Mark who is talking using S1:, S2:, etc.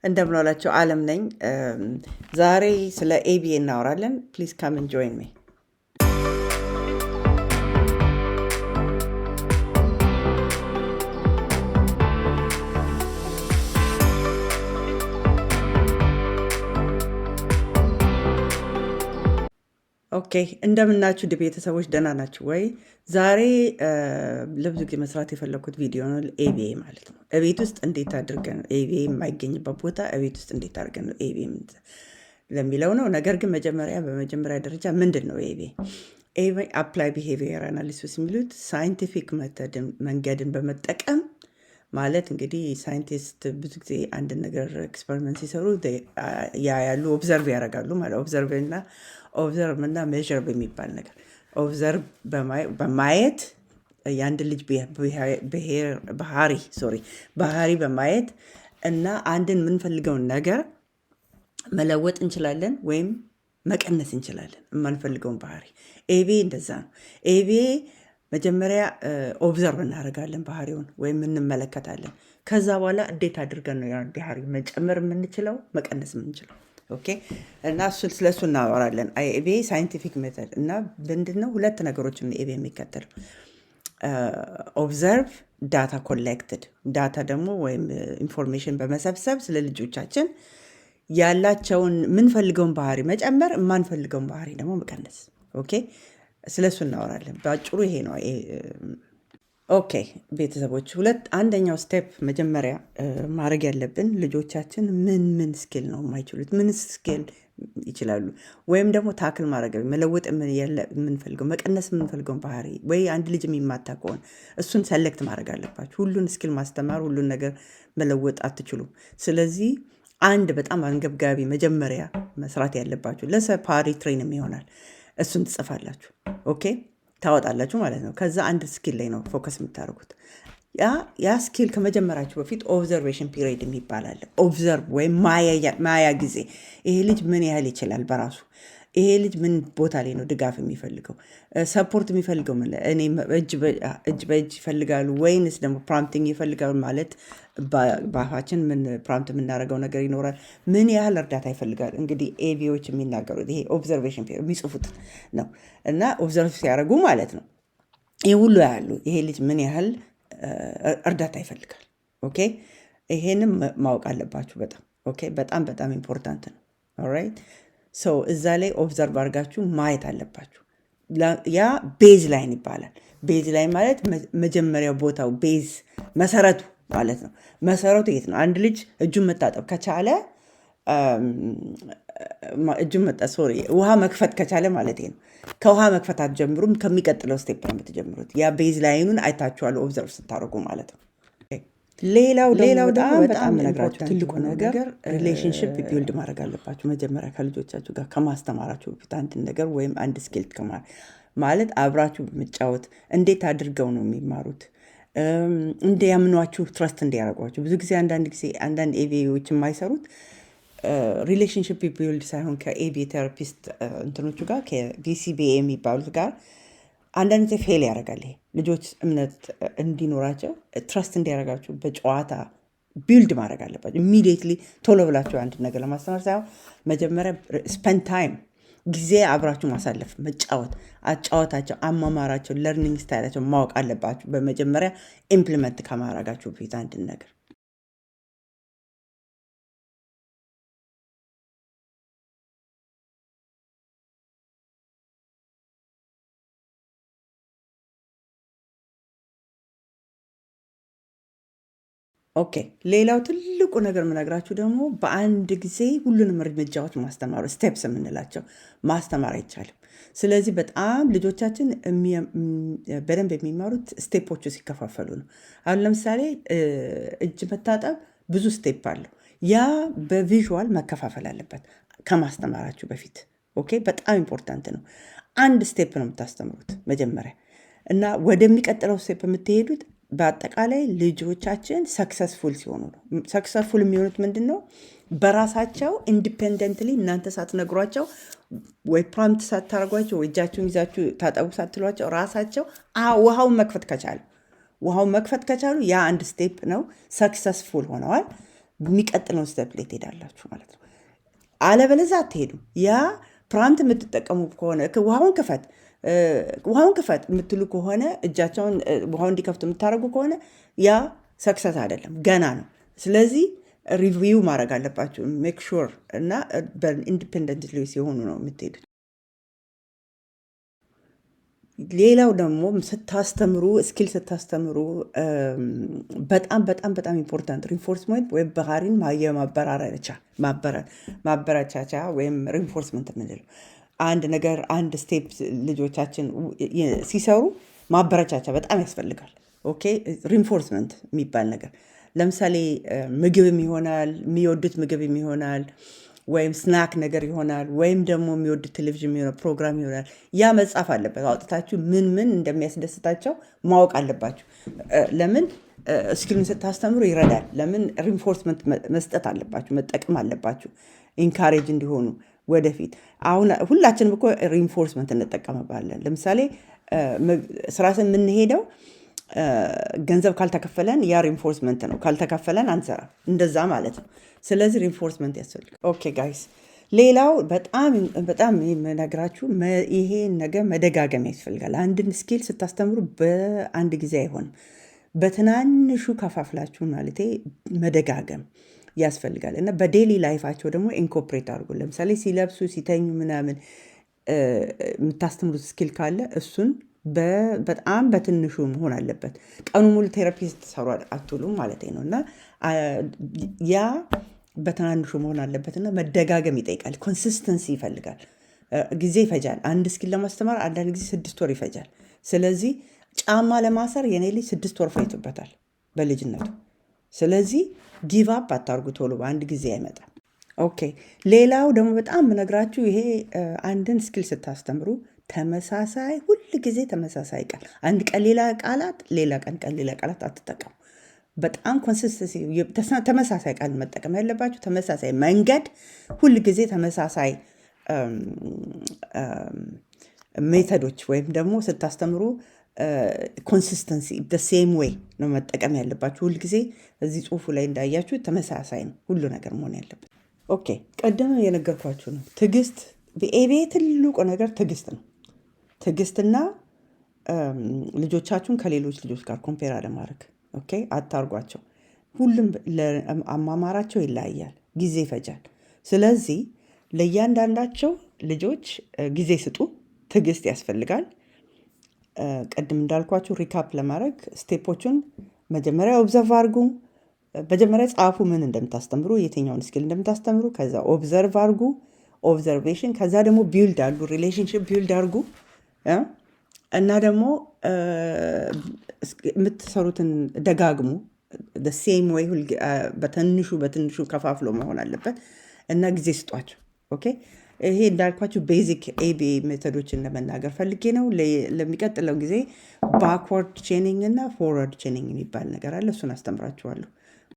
S1: እንደምን ዋላችሁ? አለም ነኝ። ዛሬ ስለ ABA እናወራለን። Please come and join me። Okay፣ እንደምናችሁ ውድ ቤተሰቦች፣ ደህና ናችሁ ወይ? ዛሬ ለብዙ ጊዜ መስራት የፈለግኩት ቪዲዮ ነው፣ ABA ማለት ነው። እቤት ውስጥ እንዴት አድርገን ነው ABA የማይገኝበት ቦታ እቤት ውስጥ እንዴት አድርገን ነው ABA ለሚለው ነው። ነገር ግን በመጀመሪያ ደረጃ ምንድን ነው ABA? ABA applied behavior analysis የሚሉት scientific method መንገድን በመጠቀም፣ ማለት እንግዲህ scientist ብዙ ጊዜ አንድ ነገር experiment ሲሰሩ ያያሉ፣ observe ያደርጋሉ ማለት observe እና measure በሚባል ነገር observe በማየት የአንድ ልጅ ባህሪ፣ sorry፣ ባህሪ በማየት እና አንድን የምንፈልገውን ነገር መለወጥ እንችላለን ወይም መቀነስ እንችላለን፣ የማንፈልገውን ባህሪ። ABA እንደዛ ነው። ABA መጀመሪያ observe እናደርጋለን ባህሪውን ወይም እንመለከታለን። ከዛ በኋላ እንዴት አድርገን ነው ያን ባህሪ መጨመር የምንችለው፣ መቀነስ የምንችለው? Okay፣ እና ስለሱ እናወራለን። ABA scientific method እና ምንድን ነው፣ ሁለት ነገሮችን ABA የሚከተለው observe፣ data collected። Data ደግሞ ወይም information በመሰብሰብ ስለ ልጆቻችን ያላቸውን የምንፈልገውን ባህሪ መጨመር፣ የማንፈልገውን ባህሪ ደግሞ መቀነስ። Okay፣ ስለ እሱ እናወራለን። በአጭሩ ይሄ ነው። Okay ቤተሰቦች፣ አንደኛው step መጀመሪያ ማድረግ ያለብን ልጆቻችን ምን ምን skill ነው የማይችሉት፣ ምን skill ይችላሉ፣ ወይም ደግሞ tackle ማድረግ፣ መለወጥ የምንፈልገው፣ መቀነስ የምንፈልገውን ባህሪ፣ ወይ አንድ ልጅ የሚማታ ከሆነ እሱን select ማድረግ አለባችሁ። ሁሉን skill ማስተማር፣ ሁሉን ነገር መለወጥ አትችሉም። ስለዚህ አንድ በጣም አንገብጋቢ መጀመሪያ መስራት ያለባችሁ ለሰ potty train ም ይሆናል፣ እሱን ትጽፋላችሁ። Okay፣ ታወጣላችሁ ማለት ነው። ከዛ አንድ skill ላይ ነው focus የምታደርጉት። ያ skill ከመጀመራችሁ በፊት observation period የሚባል አለ። Observe ወይም ማያ ጊዜ፣ ይሄ ልጅ ምን ያህል ይችላል በራሱ፣ ይሄ ልጅ ምን ቦታ ላይ ነው ድጋፍ የሚፈልገው፣ support የሚፈልገው፣ ምን እኔ እጅ በእጅ ይፈልጋሉ ወይንስ ደግሞ prompting ይፈልጋሉ? ማለት በአፋችን ምን prompt የምናደርገው ነገር ይኖራል። ምን ያህል እርዳታ ይፈልጋል? እንግዲህ ABA ዎች የሚናገሩት ይሄ observation period የሚጽፉት ነው እና observe ሲያደርጉ ማለት ነው ይህ ሁሉ ያሉ ይሄ ልጅ ምን ያህል እርዳታ ይፈልጋል። Okay፣ ይሄንም ማወቅ አለባችሁ በጣም። Okay፣ በጣም በጣም important ነው። Alright፣ so እዛ ላይ observe አድርጋችሁ ማየት አለባችሁ። ያ baseline ይባላል። Baseline ማለት መጀመሪያው ቦታው፣ base መሰረቱ ማለት ነው። መሰረቱ የት ነው? አንድ ልጅ እጁን መታጠብ ከቻለ፣ እጁን መጣ፣ sorry፣ ውሃ መክፈት ከቻለ ማለት ነው። ከውሃ መክፈት አትጀምሩም። ከሚቀጥለው step ነው የምትጀምሩት። ያ baseline ኑን አይታችኋል observe ስታደርጉ ማለት ነው። ሌላው ደግሞ በጣም የምነግራችሁ ትልቁ ነገር relationship build ማድረግ አለባችሁ። መጀመሪያ ከልጆቻችሁ ጋር ከማስተማራችሁ በፊት አንድ ነገር ወይም አንድ skill ማለት አብራችሁ በመጫወት እንዴት አድርገው ነው የሚማሩት፣ እንዲያምኗችሁ፣ trust እንዲያደርጓችሁ። ብዙ ጊዜ አንዳንድ ጊዜ አንዳንድ ABA ዎች የማይሰሩት relationship build ሳይሆን ከ ABA therapist እንትኖቹ ጋር፣ ከ BCBA የሚባሉት ጋር አንዳንድ ጊዜ fail ያደርጋል። ይሄ ልጆች እምነት እንዲኖራቸው፣ trust እንዲያደርጋችሁ በጨዋታ build ማድረግ አለባቸው። Immediately ቶሎ ብላችሁ አንድ ነገር ለማስተማር ሳይሆን መጀመሪያ spend time፣ ጊዜ አብራችሁ ማሳለፍ፣ መጫወት፣ አጫወታቸው፣ አሟሟራቸው፣ learning style ኣቸው ማወቅ አለባችሁ። በመጀመሪያ implement ከማድረጋችሁ በፊት አንድን ነገር። Okay፣ ሌላው ትልቁ ነገር የምነግራችሁ ደግሞ በአንድ ጊዜ ሁሉንም እርምጃዎች ማስተማር፣ steps የምንላቸው ማስተማር አይቻልም። ስለዚህ በጣም ልጆቻችን በደንብ የሚማሩት step ኦቹ ሲከፋፈሉ ነው። አሁን ለምሳሌ እጅ መታጠብ ብዙ step አለው። ያ በ visual መከፋፈል አለበት ከማስተማራችሁ በፊት። Okay፣ በጣም important ነው። አንድ step ነው የምታስተምሩት መጀመሪያ እና ወደሚቀጥለው step የምትሄዱት በአጠቃላይ ልጆቻችን successful ሲሆኑ ነው። Successful የሚሆኑት ምንድን ነው? በራሳቸው independently እናንተ ሳትነግሯቸው ወይ prompt ሳታደርጓቸው ወይ እጃችሁን ይዛችሁ ታጠቡ ሳትሏቸው ራሳቸው ውሃውን መክፈት ከቻሉ ያ አንድ step ነው። Successful ሆነዋል። የሚቀጥለውን step ላይ ትሄዳላችሁ ማለት ነው። አለበለዚያ አትሄዱም። ያ prompt የምትጠቀሙ ከሆነ፣ ውሃውን ክፈት፣ ውሃውን ክፈት የምትሉ ከሆነ፣ እጃቸውን ውሃውን እንዲከፍቱ የምታደርጉ ከሆነ ያ success አይደለም፣ ገና ነው። ስለዚህ review ማድረግ አለባችሁ። Make sure እና በ independent ሲሆኑ ነው የምትሄዱት። ሌላው ደግሞ ስታስተምሩ፣ skill ስታስተምሩ በጣም በጣም በጣም important reinforcement ወይም ባህሪን ማበረቻቻ ወይም reinforcement የምንለው አንድ ነገር፣ አንድ step ልጆቻችን ሲሰሩ ማበረቻቻ በጣም ያስፈልጋል። Okay፣ reinforcement የሚባል ነገር ለምሳሌ ምግብም ይሆናል፣ የሚወዱት ምግብም ይሆናል፣ ወይም snack ነገር ይሆናል፣ ወይም ደግሞ የሚወዱት ቴሌቪዥን የሚሆነ ፕሮግራም ይሆናል። ያ መጻፍ አለበት። አውጥታችሁ ምን ምን እንደሚያስደስታቸው ማወቅ አለባችሁ። ለምን? Skill ኡን ስታስተምሩ ይረዳል። ለምን? Reinforcement መስጠት አለባችሁ፣ መጠቀም አለባችሁ፣ encourage እንዲሆኑ ወደፊት። አሁን ሁላችንም እኮ reinforcement እንጠቀምባለን። ለምሳሌ ስራ የምንሄደው ገንዘብ ካልተከፈለን ያ reinforcement ነው። ካልተከፈለን አንሰራም። እንደዛ ማለት ነው። ስለዚህ reinforcement ያስፈልጋል። Okay guys፣ ሌላው በጣም በጣም የምነግራችሁ ይሄን ነገር መደጋገም ያስፈልጋል። አንድን skill ስታስተምሩ በአንድ ጊዜ አይሆንም። በትናንሹ ከፋፍላችሁ ማለቴ መደጋገም ያስፈልጋል እና በ daily life ኣቸው ደግሞ incorporate አድርጉ። ለምሳሌ ሲለብሱ፣ ሲተኙ ምናምን የምታስተምሩት skill ካለ እሱን በጣም በትንሹ መሆን አለበት። ቀኑ ሙሉ therapy ስትሰሩ አትውሉም ማለት ነው እና ያ በትናንሹ መሆን አለበት እና መደጋገም ይጠይቃል። Consistency ይፈልጋል። ጊዜ ይፈጃል። አንድ skill ለማስተማር አንዳንድ ጊዜ 6 ወር ይፈጃል። ስለዚህ ጫማ ለማሰር የኔ ልጅ 6 ወር ፈጅቶበታል በልጅነቱ። ስለዚህ give up አታርጉ ቶሎ፣ በአንድ ጊዜ አይመጣም። Okay፣ ሌላው ደግሞ በጣም የምነግራችሁ ይሄ አንድን skill ስታስተምሩ ተመሳሳይ፣ ሁል ጊዜ ተመሳሳይ ቃል፣ አንድ ቀን ሌላ ቃላት፣ ሌላ ቀን ሌላ ቃላት አትጠቀሙ። በጣም consistency፣ ተመሳሳይ ቃል መጠቀም ያለባችሁ፣ ተመሳሳይ መንገድ፣ ሁል ጊዜ ተመሳሳይ method ኦች ወይም ደግሞ ስታስተምሩ consistency same way ነው መጠቀም ያለባችሁ። ሁል ጊዜ እዚህ ጽሁፉ ላይ እንዳያችሁ ተመሳሳይ ነው ሁሉ ነገር መሆን ያለበት። Okay፣ ቀደም የነገርኳችሁ ነው። ትዕግስት፣ በ ABA ትልቁ ነገር ትዕግስት ነው። ትዕግስትና ልጆቻችሁን ከሌሎች ልጆች ጋር compare አለማድረግ። Okay፣ አታርጓቸው። ሁሉም አማማራቸው ይለያያል፣ ጊዜ ይፈጃል። ስለዚህ ለእያንዳንዳቸው ልጆች ጊዜ ስጡ። ትዕግስት ያስፈልጋል። ቅድም እንዳልኳችሁ recap ለማድረግ step ኦቹን መጀመሪያ observe አድርጉ። መጀመሪያ ጻፉ፣ ምን እንደምታስተምሩ፣ የትኛውን skill እንደምታስተምሩ። ከዛ observe አድርጉ፣ observation። ከዛ ደግሞ build አድርጉ፣ relationship build አድርጉ እና ደግሞ የምትሰሩትን ደጋግሙ። Same way በትንሹ በትንሹ ከፋፍሎ መሆን አለበት እና ጊዜ ስጧቸው። Okay፣ ይሄ እንዳልኳችሁ basic ABA method ኦችን ለመናገር ፈልጌ ነው። ለሚቀጥለው ጊዜ backward chaining እና forward chaining የሚባል ነገር አለ። እሱን አስተምራችኋለሁ።